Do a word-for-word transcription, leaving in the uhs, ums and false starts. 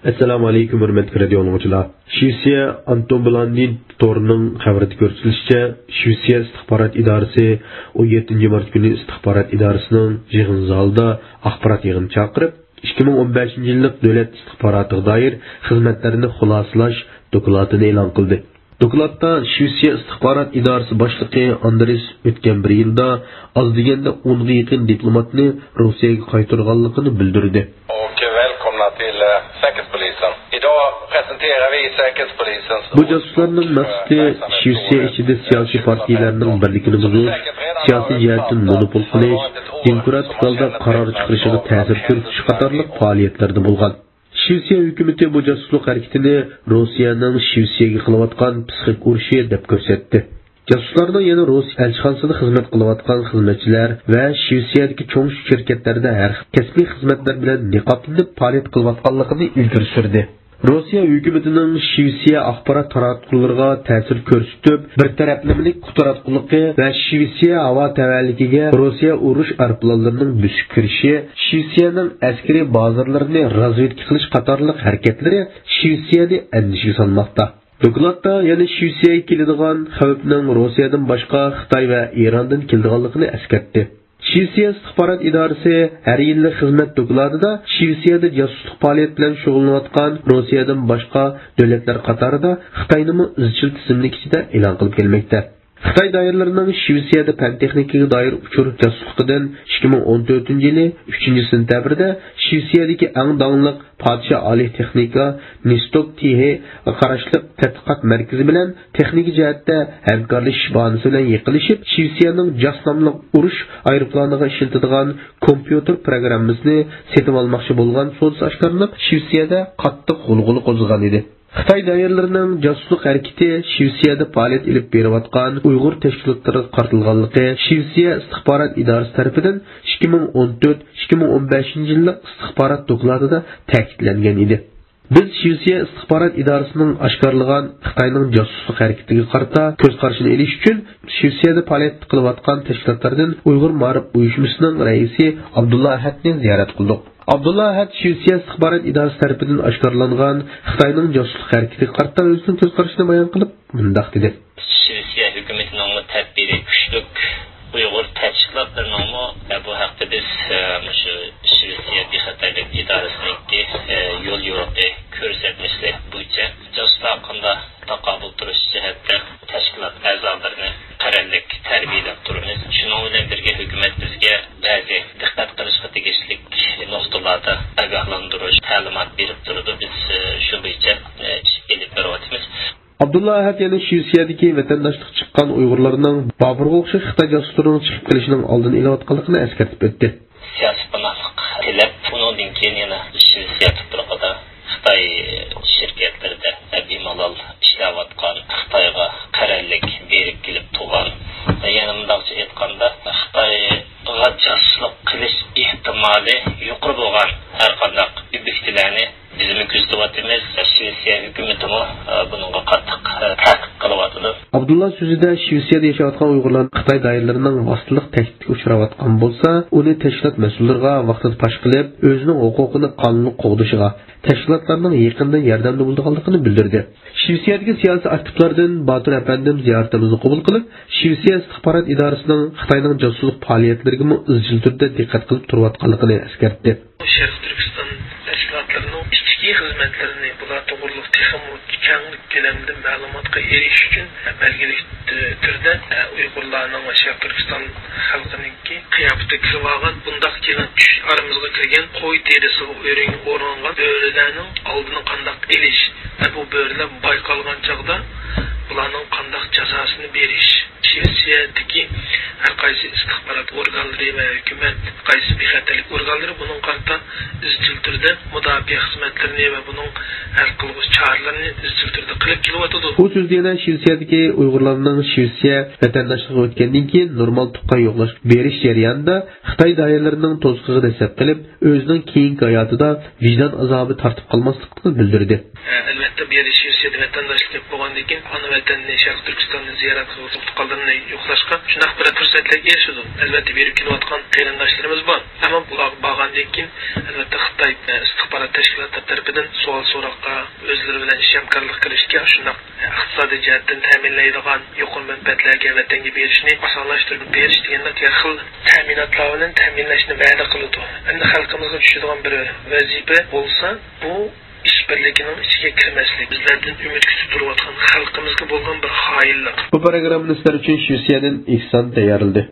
ئەسسالامۇ ئەلەيكۇم، ھۆرمەتلىك رادىئو ئاڭلىغۇچىلار. شىۋېتسىيە ئانتومبلاندىن تورىنىڭ خەۋىرىدە كۆرسىتىلىشىچە، شىۋېتسىيە ئىستىخبارات ئىدارىسى ئون يەتتىنچى مارت كۈنى ئىستىخبارات ئىدارىسىنىڭ يىغىن زالىدا ئاخبارات يىغىنى چاقىرىپ، ئىككى مىڭ ئون بەشىنچى يىللىق دۆلەت ئىستىخباراتىغا دائىر خىزمەتلەرنى خۇلاسىلاش دوكلاتىنى ئېلان قىلدى. دوكلاتتا شىۋېتسىيە ئىستىخبارات ئىدارىسى باشلىقى ئاندرېس ئۆتكەن بىر يىلدا ئاز دېگەندە ئونغا يېقىن دىپلوماتنى روسىيەگە قايتۇرغانلىقىنى بىلدۈردى. Och välkomna till eh, Säkerhetspolisen. Idag presenterar vi Säkerhetspolisens بۇ جاسۇسلارنىڭ مەقسىتى شىۋېتسىيە ئىچىدە سىياسىي پارتىيىلەرنىڭ بىرلىكىنى بۇزۇش، سىياسىي جەھەتتىن مونوپول قىلىش، دېموكراتىك ھالدا قارار چىقىرىشىغا تەسىر كۆرسىتىش قاتارلىق پائالىيەتلەردە بولغان. شىۋېتسىيە ھۆكۈمىتى بۇ جاسۇسلۇق ھەرىكىتىنى روسىيەنىڭ شىۋېتسىيەگە قىلىۋاتقان پىسخىك ئۇرۇشى دەپ كۆرسەتتى. جاسۇسلارنىڭ يەنە روسىيە ئەلچىخانىسىدا خىزمەت قىلىۋاتقان خىزمەتچىلەر ۋە شىۋېتسىيەدىكى چوڭ شىركەتلەردە ھەر خىل كەسپىي خىزمەتلەر بىلەن نىقابلىنىپ پائالىيەت قىلىۋاتقانلىقىنى ئىلگىرى سۈردى. روسىيە ھۆكۈمىتىنىڭ شىۋېتسىيە ئاخبارات تاراتقۇلىرىغا تەسىر كۆرسىتىپ، بىر تەرەپلىمىلىك قۇتراتقۇلۇقى ۋە شىۋېتسىيە ھاۋا تەۋەلىكىگە روسىيە ئۇرۇش ئايروپىلانلىرىنىڭ بۆسۈپ كىرىشى، شىۋېتسىيەنىڭ ئەسكىرىي بازىلىرىنى رازۋېدكا قىلىش قاتارلىق ھەرىكەتلىرى شىۋېتسىيەنى ئەندىشىگە سالماقتا. دوكلاتتا يەنە شىۋېتسىيەگە كېلىدىغان خەۋپنىڭ روسىيەدىن باشقا خىتاي ۋە ئىراندىن كېلىدىغانلىقىنى ئەسكەرتتى. شىۋېتسىيە ئىستىخبارات ئىدارىسى ھەر يىللىق خىزمەت دوكلاتىدا شىۋېتسىيەدە جاسۇسلۇق پائالىيەت بىلەن شۇغۇللىنىۋاتقان روسىيەدىن باشقا دۆلەتلەر قاتارىدا خىتاينىمۇ ئىزچىل تىزىملىك ئىچىدە ئېلان قىلىپ كەلمەكتە. خىتاي دائىرىلىرىنىڭ شىۋېتسىيەدە پەن-تېخنىكىگە دائىر ئۇچۇر جاسۇسلۇقىدىن ئىككى مىڭ ئون تۆتىنچى يىلى ئۈچىنچى سېنتەبىردە شىۋېتسىيەدىكى ئەڭ داڭلىق پادىشاھ ئالىي تېخنىكا نىستوك تىھېغا قاراشلىق تەتقىقات مەركىزى بىلەن تېخنىكا جەھەتتە ھەمكارلىشىش باھانىسى بىلەن يېقىنلىشىپ، شىۋېتسىيەنىڭ جاس ناملىق ئۇرۇش ئايروپىلانىغا ئىشلىتىدىغان كومپيۇتېر پروگراممىسىنى سېتىۋالماقچى بولغان سودىسى ئاشكارىلىنىپ، شىۋېتسىيەدە قاتتىق غۇلغۇلا قوزغىغان ئىدى. خىتاي دائىرىلىرىنىڭ جاسۇسلۇق ھەرىكىتى شىۋېتسىيەدە پائالىيەت ئېلىپ بېرىۋاتقان ئۇيغۇر تەشكىلاتلىرىغا قارىتىلغانلىقى شىۋېتسىيە ئىستىخبارات ئىدارىسى تەرىپىدىن ئىككى مىڭ ئون تۆت، ئىككى مىڭ ئون بەشىنچى يىللىق ئىستىخبارات دوكلاتىدا تەكىتلەنگەن ئىدى. بىز شىۋېتسىيە ئىستىخبارات ئىدارىسىنىڭ ئاشكارىلىغان خىتاينىڭ جاسۇسلۇق ھەرىكىتىگە قارىتا كۆز قارىشىنى ئېلىش ئۈچۈن شىۋېتسىيەدە پائالىيەت قىلىۋاتقان تەشكىلاتلاردىن ئۇيغۇر مائارىپ ئۇيۇشمىسىنىڭ رەئىسى ئابدۇللا ئەھەتنى زىيارەت قىلدۇق. ئابدۇللا ئەھەت شىۋېتسىيە ئىستىخبارات ئىدارىسى تەرىپىدىن ئاشكارىلانغان خىتاينىڭ جاسۇسلۇق ھەرىكىتىگە قارىتا ئۆزىنىڭ كۆز قارىشىنى بايان قىلىپ، مۇنداق دېدى. شىۋېتسىيە ھۆكۈمىتىنىڭمۇ تەدبىرى كۈچلۈك، ئۇيغۇر تەشكىلاتلىرىنىڭمۇ بۇ ھەقتە بىز، ئە، مۇشۇ شىۋېتسىيە بىخەتەرلىك ئىدارىسىنىڭكى، ئە، يول يورۇقى كۆرسەتمىسى بويىچە جاسۇسلار قانداق تاقابىل تۇرۇش جەھەتتە تەشكىلات ئەزالىرىنى قەرەللىك تەربىيەلەپ تۇرىمىز. شۇنىڭ بىلەن بىرگە، ھۆكۈمەت بىزگە بەزى دىققەت قىلىشقا تېگىشلىك نۇقتىلاردا ئاگاھلاندۇرۇش، تەلىمات بېرىپ تۇرىدۇ. بىز، ئە، شۇ بويىچە، ئە، ئىش ئېلىپ بېرىۋاتىمىز. ئابدۇللا ئەھەت يەنە شىۋېتسىيەدىكى ۋەتەنداشلىقى چىققان ئۇيغۇرلارنىڭ بابۇرغا ئوخشاش خىتاي جاسۇسلىرىنىڭ چىقىپ قېلىشىنىڭ ئالدىنى ئېلىۋاتقانلىقىنى ئەسكەرتىپ ئۆتتى. سىياسىي پاناھلىق تىلەپ، ئۇنىڭدىن كېيىن يەنە شىۋېتسىيە تۇپرىقىدا خىتاي شىركەتلىرىدە بىمالال ئىشلەۋاتقان، خىتايغا قەرەللىك بېرىپ كېلىپ تۇرغان، يەنە مۇنداقچە ئېيتقاندا، خىتايغا جاسۇسلۇق قىلىش ئېھتىمالى يۇقىرى بولغان ھەرقانداق ئوبيېكتلارنى بىزمۇ كۆزىتىۋاتىمىز. شىۋېتسىيە ھۆكۈمىتىمۇ، ئە، بۇنىڭغا قاتتىق، ئە، تەقىب قىلىۋاتىدۇ. ئابدۇللا سۆزىدە شىۋېتسىيەدە ياشاۋاتقان ئۇيغۇرلار خىتاي دائىرىلىرىنىڭ ۋاسىتىلىق تەھدىتكە ئۇچراۋاتقان بولسا، ئۇنى تەشكىلات مەسئۇللىرىغا ۋاقتىدا پاش قىلىپ، ئۆزىنىڭ ھوقۇقىنى قانۇنلۇق قوغدىشىغا، تەشكىلاتلارنىڭ يېقىندىن ياردەمدە بولىدىغانلىقىنى بىلدۈردى. شىۋېتسىيەدىكى سىياسىي ئاكتىپلاردىن باتۇر ئەپەندىم زىيارىتىمىزنى قوبۇل قىلىپ، شىۋېتسىيە ئىستىخبارات ئىدارىسىنىڭ خىتاينىڭ جاسۇسلۇق پائالىيەتلىرىگىمۇ ئىزچىل تۈردە دىققەت قىلىپ تۇرۇۋاتقانلىقىنى ئەسكەرتتى. شەرقىي تۈركىستان تەشكىلاتلىرىنىڭ ئىچكى خىزمەتلىرىنى، بۇلار توغرۇلۇق تېخىمۇ كەڭ كۆلەمدە مەلۇماتقا ئېرىشىش ئۈچۈن بەلگىلىك تۈردە ئۇيغۇرلارنىڭ ۋە شەرقىي تۈركىستان خەلقىنىڭكى قىياپىتىگە كىرىۋالغان، بۇنداق كېلىن چۈش ئارىمىزغا كىرگەن قوي تېرىسىغا ئۆرۈڭگە ئورىنغان بۆرىلەرنىڭ ئالدىنى قانداق ئېلىش ۋە بۇ بۆرىلەر بايقالغان چاغدا بۇلارنىڭ قانداق جازاسىنى بېرىش، شىۋېتسىيەدىكى ھەر قايسى ئىستىخبارات ئورگانلىرى ۋە ھۆكۈمەت، ھەر قايسى بىخەتەرلىك ئورگانلىرى بۇنىڭغا قارىتا ئىزچىل تۈردە مۇداپىئە خىزمەتلىرىنى ۋە بۇنىڭ ھەل قىلغۇچ چارىلىرىنى ئىزچىل تۈردە قىلىپ كېلىۋاتىدۇ. ئۇ سۆزىدە يەنە شىۋېتسىيەدىكى ئۇيغۇرلارنىڭ شىۋېتسىيە ۋەتەنداشلىقىغا ئۆتكەندىن كېيىن نورمال تۇغقان يوقلاش بېرىش جەريانىدا خىتاي دائىرىلىرىنىڭ توسۇقىغا دەسسەپ قېلىپ، ئۆزىنىڭ كېيىنكى ھاياتىدا ۋىجدان ئازابى تارتىپ قالماسلىقىنى بىلدۈردى. ئەلۋەتتە، بۇ يەردە شىۋېتسىيەدە ۋەتەنداشلىق گەپ بولغاندىن كېيىن، ئانا ۋەتەننى، شەرقىي تۈركىستاننى زىيارەت قىلغۇچى تۇغقانلىرىنى يوقلاشقا شۇنداق بىر پۇرسەت مەقسەتلەرگە ئېرىشىدۇ. ئەلۋەتتە، بېرىپ كېلىۋاتقان قېرىنداشلىرىمىز بار. ئەمما بۇلارغا بارغاندىن كېيىن، ئەلۋەتتە، خىتاي ئىستىخبارات تەشكىلاتلىرى تەرىپىدىن سوئال-سوراققا، ئۆزلىرى بىلەن ئىش ھەمكارلىق قىلىشكە، شۇنداق ئىقتىسادىي جەھەتتىن تەمىنلەيدىغان يۇقىرى مەنپەئەتلەرگە ۋەتەنگە بېرىشنى ئاسانلاشتۇرۇپ بېرىش دېگەندەك ھەر خىل تەمىناتلار بىلەن تەمىنلەشنى ۋەدە قىلىدۇ. ئەمدى خەلقىمىزگە چۈشىدىغان بىر ۋەزىپە بولسا، بۇ ئىشبىرلىكىنىڭ ئىچىگە كىرمەسلىك، بىزلەردىن ئۈمىد كۈتۈپ تۇرۇۋاتقان خەلقىمىزگە بولغان بىر خائىنلىق. بۇ پروگراممىنى سىلەر ئۈچۈن شىۋېتسىيەدىن ئېھسان تەييارلىدى.